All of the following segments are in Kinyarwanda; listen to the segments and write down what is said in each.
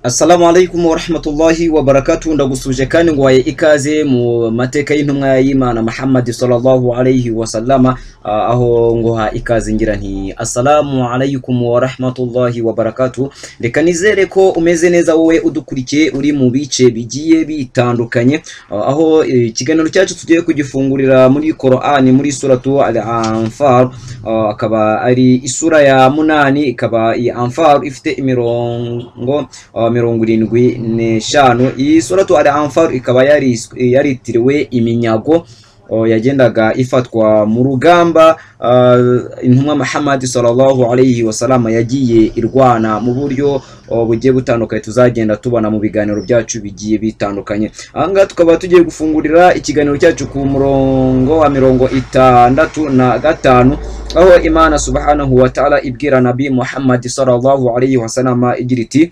Assalamu alaikum wa rahmatullahi wa barakatuh. Ndagusuje kandi ngwaye ikaze mu mateka y'intumwa y'Imana Muhammad sallallahu alayhi wa sallama, aho nguha ikaze ngira nti assalamu alaikum wa rahmatullahi wa barakatuh. Reka nizere ko umeze neza wowe udukurikiye uri mu bice bigiye bitandukanye, aho ikiganiro cyacu tugiye kugifungurira muri Qur'ani muri suratu Al-Anfal, akaba ari isura ya 8, ikaba iyi Anfal ifite imirongo 75. Iyi suratu Al-Anfal ikaba yaritiriwe iminyago yagendaga ifatwa mu rugamba intumwa Muhammad sallallahu alayhi wasallam yagiye irwana mu buryo bugiye butandukanye, tuzagenda tubona mu biganiro byacu bigiye bitandukanye. Aha tukaba tugiye gufungurira ikiganiro cyacu ku murongo wa 65, aho Imana subhanahu wa ta'ala ibwira Nabi Muhammad sallallahu alayhi wasallam igira iti: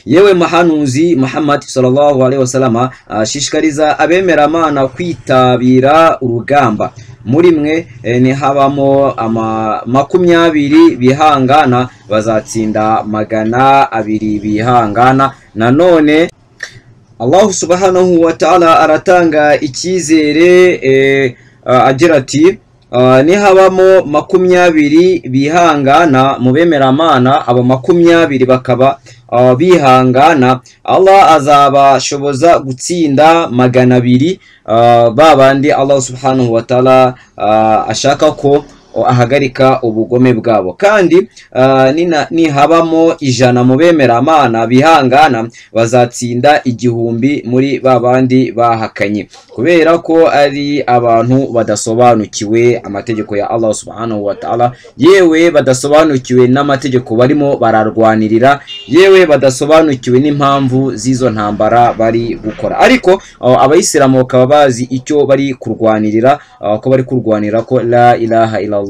yewe muhanuzi Muhammad sallallahu alaihi wasallam, ashishikariza abemeramana kwitabira urugamba. Muri mwe nihabamo ama 20 bihangana bazatsinda 200 bihangana. Nanone Allah subhanahu wa ta'ala aratanga icyizere agira ati: nihabamo 20 bihangana mu bemeramana, abo 20 bakaba bihangana, Allah azabashoboza gutsinda 200 babandi Allah subhanahu wa ta'ala ashaka ko ahagarika ubugome bwabo. Kandi nihabamo 100 mu bemeramana bihangana bazatsinda 1000 muri babandi bahakanye, kubera ko ari abantu badasobanukiwe amategeko ya Allah subhanahu wa ta'ala, yewe badasobanukiwe n'amategeko barimo bararwanirira, yewe badasobanukiwe n'impamvu z'izo ntambara bari gukora. Ariko abayisilamu bakaba bazi icyo bari kurwanirira, ko bari kurwanira ko la ilaha illallah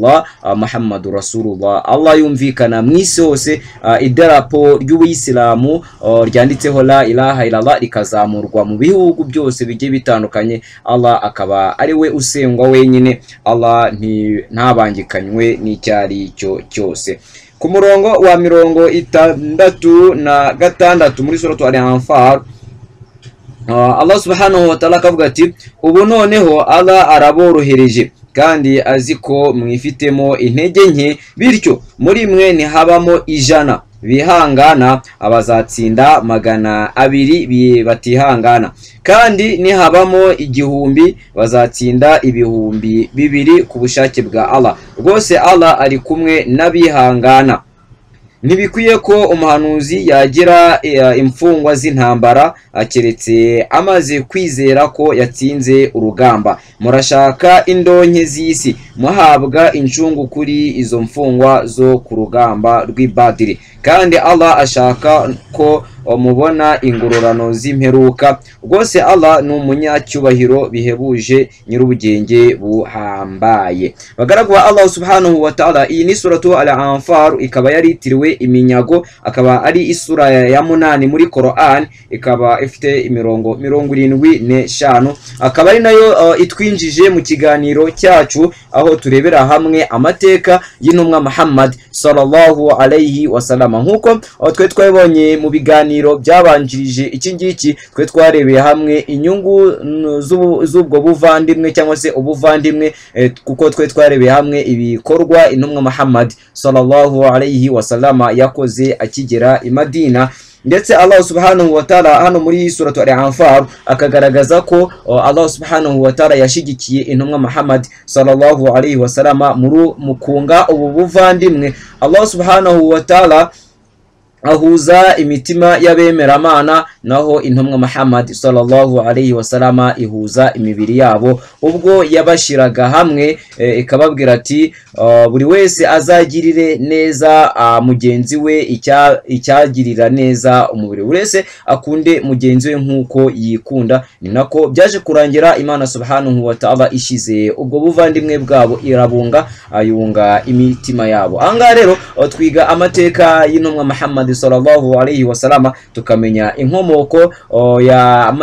Muhammadu Rasulullah. Allah yumvikana mwisi hose, idarapo ry'ubuyisilamu ryanditseho la ilaha illallah rikazamurwa mu bihugu byose bigiye bitandukanye. Allah akaba ari we usengwa wenyine, Allah ntabangikanywe n'icyari cyo cyose. Ku murongo wa 66 muri suratu Al-Anfal, Allah subhanahu wa ta'ala akavuga ati: ubu noneho Allah araborohereje kandi azi ko mwifitemo intege nke, bityo muri mwe ntihabamo 100 bihangana abazatsinda 200 batihangana, kandi nihabamo 1000 bazatsinda 2000 ku bushake bwa Allah. Rwose Allah ari kumwe n'abihangana. Ntibikwiye ko umuhanuzi yagira imfungwa z'intambara keretse amaze kwizera ko yatsinze urugamba. Murashaka indonke z'isi, muhabwa incungu kuri izo mfungwa zo ku rugamba rw'Ibadiri, kandi Allah ashaka ko mubona ingororano z'imperuka. Rwose Allah ni umunyacyubahiro bihebuje, nyir'ubugenge buhambaye. Bagaragu ba Allah subhanahu wa ta'ala, iyi ni suratu Al-Anfal, ikaba yaritiriwe iminyago, akaba ari isura ya 8 muri Qur'an, ikaba ifite imirongo 75, akaba ari nayo itwinjije mu kiganiro cyacu, aho turebera hamwe amateka y'intumwa Muhammad sallallahu alayhi wasallam. Nkuko twe twabonye mu biganiro byabanjirije iki ngiki, twe twarebeye hamwe inyungu z'ubwo buvandimwe cyangwa se ubuvandimwe, kuko twe twarebeye hamwe ibikorwa intumwa Muhammad sallallahu alayhi wasallam yakoze akigera i Madina. Ndetse Allah subhanahu wa ta'ala hano muri suratu Al-Anfal akagaragaza ko Allah subhanahu wa ta'ala yashigikiye intumwa Muhammad sallallahu alayhi wasallam mu kunga ubu buvandimwe. Allah subhanahu wa ta'ala ahuza imitima y'abemeramana, naho intumwa Muhammad sallallahu alayhi wasallam ihuza imibiri yabo, ubwo yabashiraga hamwe ikababwira ati buri wese azagirire neza mugenzi we icyagirira neza umubiri, buri wese akunde mugenzi we nkuko yikunda. Ni nako byaje kurangira Imana subhanahu wa ta'ala ishize ubwo buvandimwe bwabo irabunga ayunga imitima yabo. Aha ngaha rero twiga amateka y'intumwa Muhammad sallallahu alayhi wasallam, tukamenya inkomoko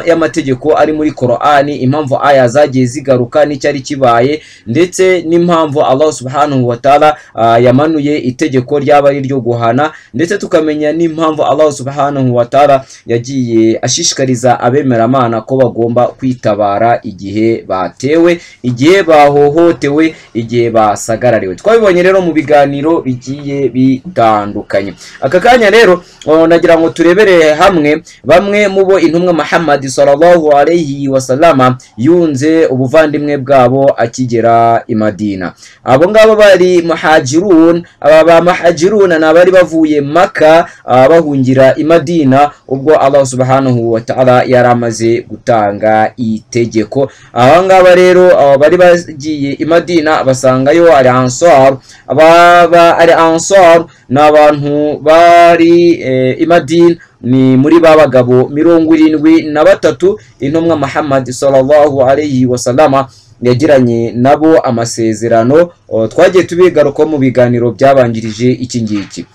y'amategeko ari muri Qur'ani, impamvu aya zagiye zigaruka n'icyari kibaye, ndetse n'impamvu Allah subhanahu wa ta'ala yamanuye itegeko ryaba ari ryo guhana, ndetse tukamenya n'impamvu Allah subhanahu wa ta'ala yagiye ashishikariza abemeramana ko bagomba kwitabara igihe batewe, igihe bahohotewe, igihe basagarariwe. Twabibonye rero mu biganiro bigiye bitandukanye. Aka kanya rero nagira ngo turebere hamwe bamwe mu bo intumwa Muhammad sallallahu alayhi wasallama yunze ubuvandimwe bwabo akigera i Madina. Abo ngabo bari muhajirun. Aba ba muhajirun na bari bavuye Maka bahungira i Madina ubwo Allah subhanahu wa ta'ala yaramaze gutanga itegeko. Aba ngaba rero bari bagiye i Madina basangayo ari Ansar. Aba ari Ansar n'abantu bari i Madina, ni muri babagabo 73 intumwa Muhammad sallallahu alayhi wasallama yagiranye nabo amasezerano. Twagiye tubigaruka mu biganiro byabanjirije iki ngiki.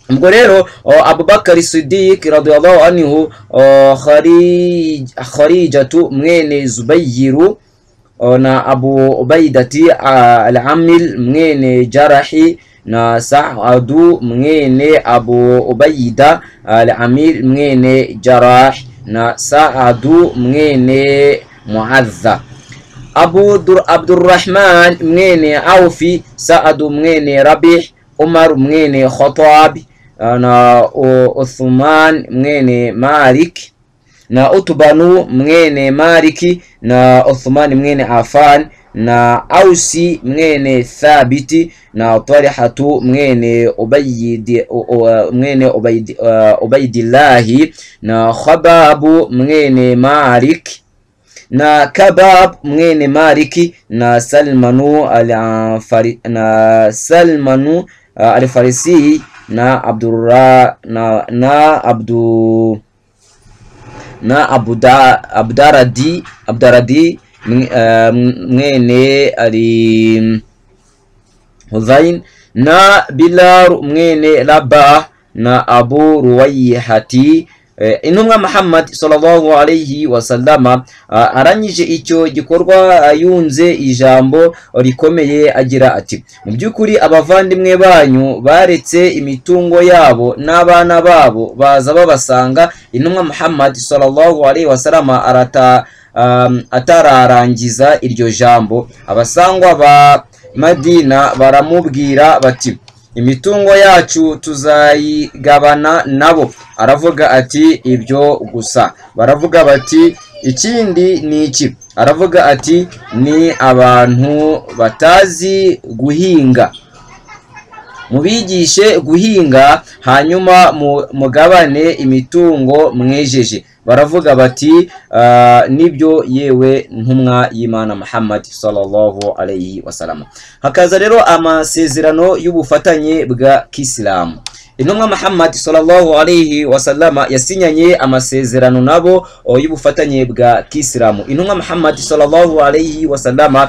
Ubwo rero Abubakar Siddiq radiyallahu anhu, Kharijatu mwene Zubayru na Abu Ubaidati al-Amil mwene Jarahi na Sa'adu mwene Abu Ubaida al-Amil mwene Jarah na Sa'adu mwene Muadha, Abdurrahman mwene Aufi, Sa'adu mwene Rabih, Umar mwene Khattab na Uthman mwene Malik na Utbanu mwene Maliki na Uthman mwene Affan na Ausi mwene Thabiti na Talihatu mwene Ubaidillahi na Khababu mwene Malik na Kabab mwene Maliki na Salmanu al-Farisi na Abdaradi mwene ali Huzain na Bilal mwene Rabah na Abu Ruwayhati. Intumwa Muhammad sallallahu alayhi wasallama arangije icyo gikorwa yunze ijambo rikomeye agira ati: mu by'ukuri abavandimwe banyu baretse imitungo yabo n'abana babo baza babasanga. Intumwa Muhammad sallallahu alayhi wasallama atararangiza iryo jambo, abasangwa ba Madina baramubwira bati: imitungo yacu tuzayigabana nabo. Aravuga ati: ibyo gusa. Baravuga bati: ikindi ni iki? Aravuga ati: ni abantu batazi guhinga, mubigishe guhinga hanyuma mugabane imitungo mwejeje. Baravuga bati: nibyo yewe ntumwa y'Imana Muhammad sallallahu alayhi wasallam. Hakaza rero amasezerano y'ubufatanye bwa Kisilamu. Intumwa Muhammad sallallahu alayhi wasallam yasinyanye amasezerano nabo y'ubufatanye bwa Kisilamu. Intumwa Muhammad sallallahu alayhi wasallam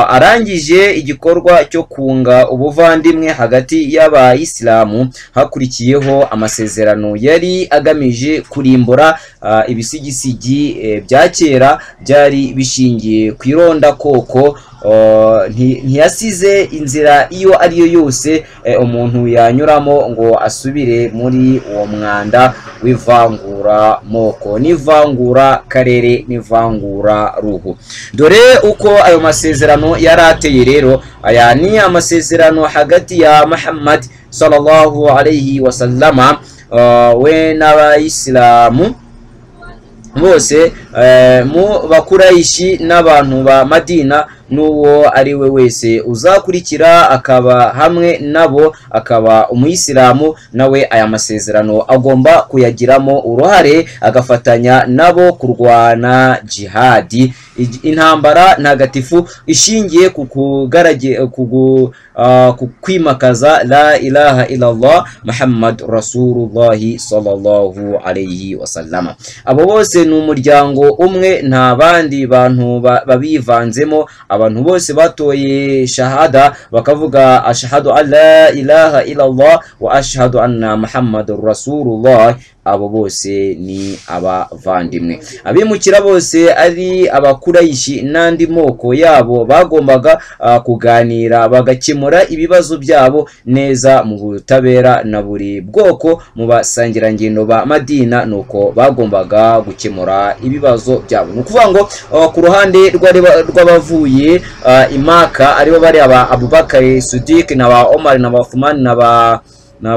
arangije igikorwa cyo kunga ubuvandimwe hagati y'abayisilamu, hakurikiyeho amasezerano yari agamije kurimbura ibisigisigi bya kera byari bishingiye ku irondakoko. Ntiyasize inzira iyo ariyo yose umuntu yanyuramo ngo asubire muri uwo mwanda w'ivangura moko n'ivangura karere n'ivangura ruhu. Dore uko ayo masezerano yarateye rero. Aya ni amasezerano hagati ya Muhammad sallallahu alayhi wasallama we n'abayisilamu bose mu bakurayishi n'abantu ba Madina, n'uwo ari we wese uzakurikira akaba hamwe nabo akaba umuyisilamu, nawe aya masezerano agomba kuyagiramo uruhare agafatanya nabo kurwana jihadi, intambara ntagatifu ishingiye ku kwimakaza la ilaha illallah Muhammad Rasulullah sallallahu alayhi wasallam. Abo bose ni umuryango umwe, nta bandi bantu babivanzemo. Abantu bose batoye shahada bakavuga ashhadu an la ilaha illallah wa ashhadu anna Muhammadur Rasulullah, abo bose ni abavandimwe. Abimukira bose ari abakurayishi n'andi moko yabo bagombaga kuganira bagakemura ibibazo byabo neza mu butabera na buri bwoko mu basangirangendo ba Madina, nuko bagombaga gukemura ibibazo byabo. Ni ukuvuga ngo ku ruhande rw'abavuye Imaka aribo bari aba Abubakar Siddiq na ba Omar na ba Uthman na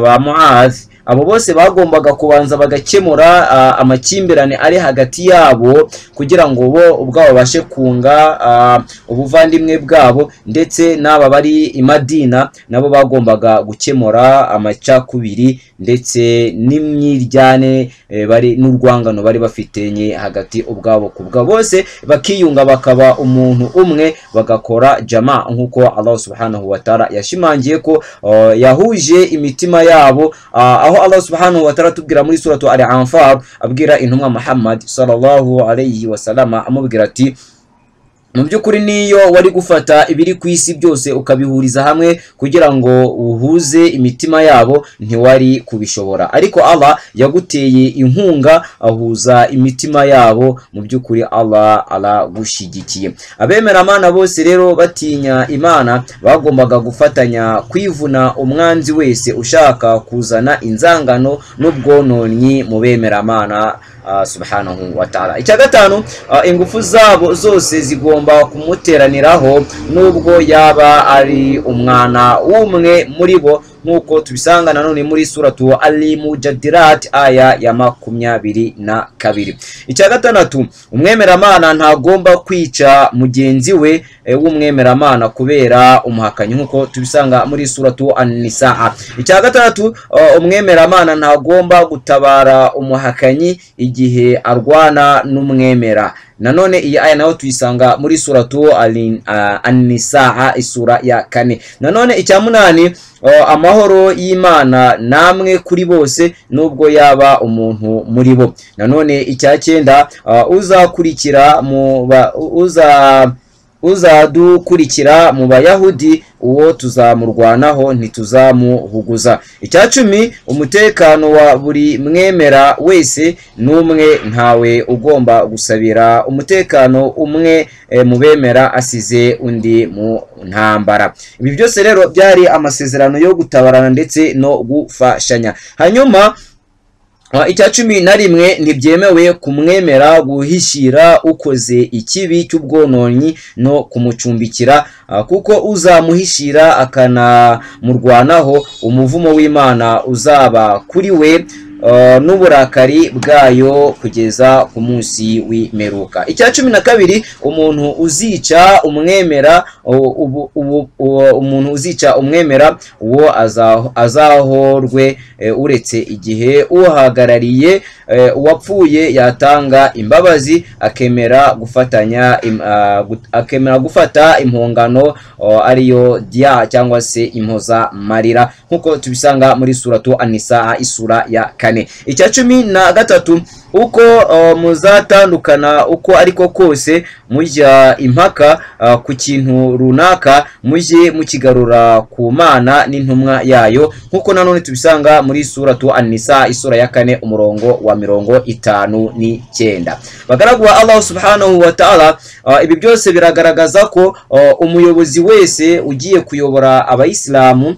ba Muaz, abo bose bagombaga kubanza bagakemura amakimbirane ari hagati yabo kugira ngo bo ubwabo babashe kunga ubuvandimwe bwabo, ndetse n'aba bari i Madina nabo bagombaga gukemura amacakubiri ndetse n'imyiryane bari n'urwangano bari bafitenye hagati ubwabo ku bwabo, bose bakiyunga bakaba umuntu umwe bagakora jama, nkuko Allah subhanahu wa ta'ala yashimangiye ko yahuje imitima yabo, aho Allah subhanahu wa ta'ala tubwira muri suratu Al-Anfal abwira intumwa Muhammad sallallahu alayhi wa sallama amubwira ati mu by'ukuri niyo wari gufata ibiri ku isi byose ukabihuriza hamwe kugira ngo uhuze imitima yabo ntiwari kubishobora, ariko Allah yaguteye inkunga ahuza imitima yabo, mu by'ukuri Allah aragushyigikiye. Abemeramana bose rero batinya Imana bagombaga gufatanya kwivuna umwanzi wese ushaka kuzana inzangano n'ubwononnyi mu bemeramana subhanahu wa ta'ala. Icya gatanu, ingufu zabo zose zigomba kumuteraniraho nubwo yaba ari umwana w'umwe muri bo, nkuko tubisanga nanone muri suratu Al-Mujadirat aya ya 22. Icya gatandatu, umwemeramana ntagomba kwica mugenzi we w'umwemeramana kubera umuhakanyi, nkuko tubisanga muri suratu An-Nisaa. Icya gatandatu, umwemeramana ntagomba gutabara umuhakanyi igihe arwana n'umwemera. Nanone iyi aya nayo tuyisanga muri suratu An-Nisaa isura ya 4. Nanone icya munani, amahoro y'Imana namwe kuri bose nubwo yaba umuntu muri bo. Nanone icya cyenda, uzakurikira mu uzadukurikira mu Bayahudi uwo tuzamurwanaho ntituzamuhuguza. Icya 10, umutekano wa buri mwemera wese n'umwe, ntawe ugomba gusabira umutekano umwe mu bemera asize undi mu ntambara. Ibi byose rero byari amasezerano yo gutabarana ndetse no gufashanya. Hanyuma icya 11, ntibyemewe kumwemera guhishira ukoze ikibi cy'ubwononnyi no kumucumbikira, kuko uzamuhishira akanamurwanaho umuvumo w'Imana uzaba kuri we n'uburakari bwayo kugeza ku munsi w'imperuka. Icya 12, umuntu uzica umwemera umuntu uzica umwemera uwo azahorwe uretse igihe uhagarariye uwapfuye yatanga imbabazi akemera gufatanya akemera gufata impongano ariyo dia cyangwa se impoza marira, nkuko tubisanga muri suratu An-Nisaa isura ya 4. Icya 13, uko muzatandukana uko ariko kose mujya impaka ku kintu runaka mujye mukigarura ku Mana n'intumwa yayo, nkuko nanone tubisanga muri suratu An-Nisaa isura ya 4 umurongo wa 59. Bagaragu wa Allah subhanahu wa ta'ala, ibi byose biragaragaza ko umuyobozi wese ugiye kuyobora abayisilamu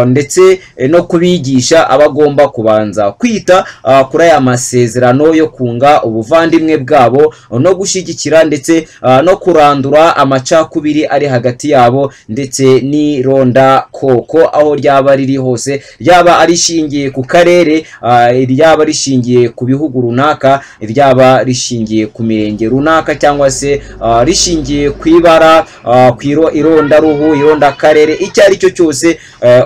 ndetse no kubigisha abagomba kubanza kwita kuri aya masezerano yo kunga ubuvandimwe bwabo no gushyigikira ndetse no kurandura amacakubiri ari hagati yabo ndetse n'ironda koko aho ryaba riri hose, ryaba arishingiye ku karere, ryaba rishingiye ku bihugu runaka, ryaba rishingiye ku mirenge runaka, cyangwa se rishingiye ku ibara, ku irondaruhu, ironda karere, icyo ari cyo cyose,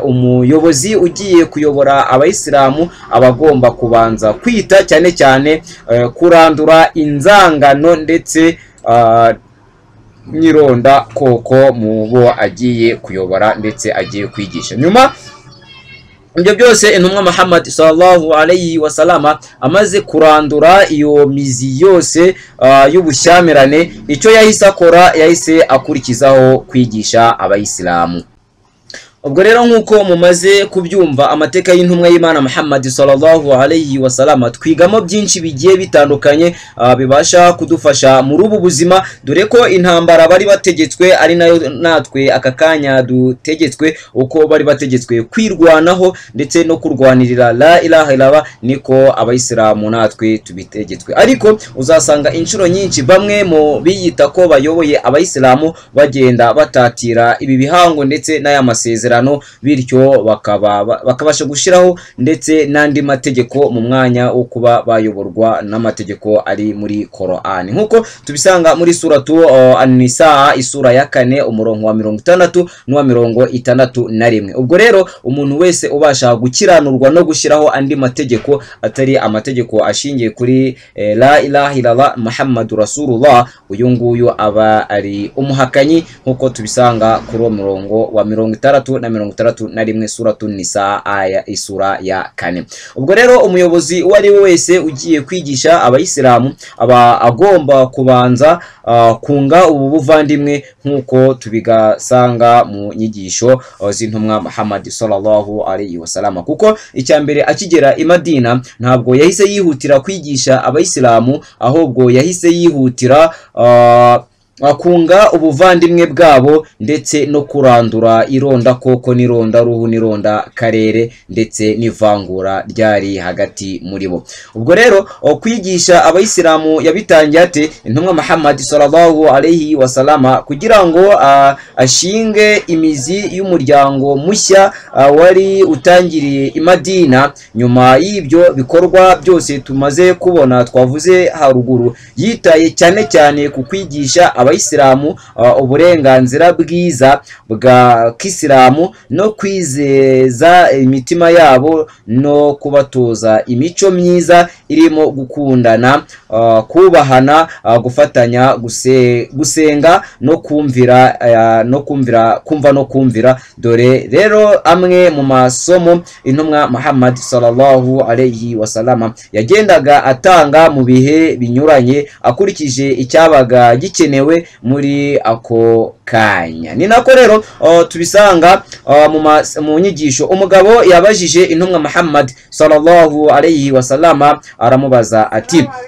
umuyobozi ugiye kuyobora abayisilamu abagomba kubanza kwita cyane cyane kurandura inzangano ndetse n'ironda koko mu bo agiye kuyobora ndetse agiye kwigisha. Nyuma Ibyo byose intumwa Muhammad sallallahu alayhi wasallama amaze kurandura iyo mizi yose y'ubushyamirane, icyo yahise akora yahise akurikizaho kwigisha abayisilamu. Ubwo rero nk'uko mumaze kubyumva, amateka y'intumwa y'Imana Muhammad sallallahu alayhi wasallama twigamo byinshi bigiye bitandukanye bibasha kudufasha muri ubu buzima, dore ko intambara bari bategetswe ari nayo natwe aka kanya dutegetswe, uko bari bategetswe kwirwanaho ndetse no kurwanirira la ilaha illallah, niko abayisilamu natwe tubitegetswe. Ariko uzasanga inshuro nyinshi bamwe mu biyita ko bayoboye abayisilamu bagenda batatira ibi bihango ndetse n'aya masezerano, bityo bakabasha gushyiraho ndetse n'andi mategeko mu mwanya wo kuba bayoborwa n'amategeko ari muri Korani, nk'uko tubisanga muri suratu An-Nisa isura ya 4 umurongo wa 60 n'uwa 61. Ubwo rero umuntu wese ubasha gukiranurwa no gushyiraho andi mategeko atari amategeko ashingiye kuri la ilaha illallah Muhammadu Rasulullah, uyu nguyu aba ari umuhakanyi, nk'uko tubisanga kuri uwo murongo wa 60 na 61 suratu Nisa aya isura ya 4. Ubwo rero umuyobozi uwo ari we wese ugiye kwigisha abayisilamu aba agomba kubanza kunga ubu buvandimwe, nk'uko tubigasanga mu nyigisho z'intumwa Muhammad sallallahu alayhi wasallam. Kuko icya mbere akigera i Madina ntabwo yahise yihutira kwigisha abayisilamu, ahubwo yahise yihutira akunga ubuvandimwe bwabo ndetse no kurandura ironda koko n'ironda ruhu n'ironda karere ndetse n'ivangura ryari hagati muri bo. Ubwo rero kwigisha abayisilamu yabitangiye ate intumwa Muhammad sallallahu alayhi wasallama, kugira ngo ashinge imizi y'umuryango mushya wari utangiriye i Madina. Nyuma y'ibyo bikorwa byose tumaze kubona twavuze haruguru, yitaye cyane cyane ku kwigisha abayisilamu uburenganzira bwiza bwa kisilamu no kwizeza imitima yabo no kubatoza imico myiza irimo gukundana, kubahana, gufatanya, gusenga no kumvira, kumva no kumvira. Dore rero amwe mu masomo intumwa Muhammad sallallahu alayhi wasallama yagendaga atanga mu bihe binyuranye akurikije icyabaga gikenewe muri ako kanya. Ni nako rero tubisanga mu nyigisho umugabo yabajije intumwa Muhammad sallallahu alayhi wasallama, aramubaza ati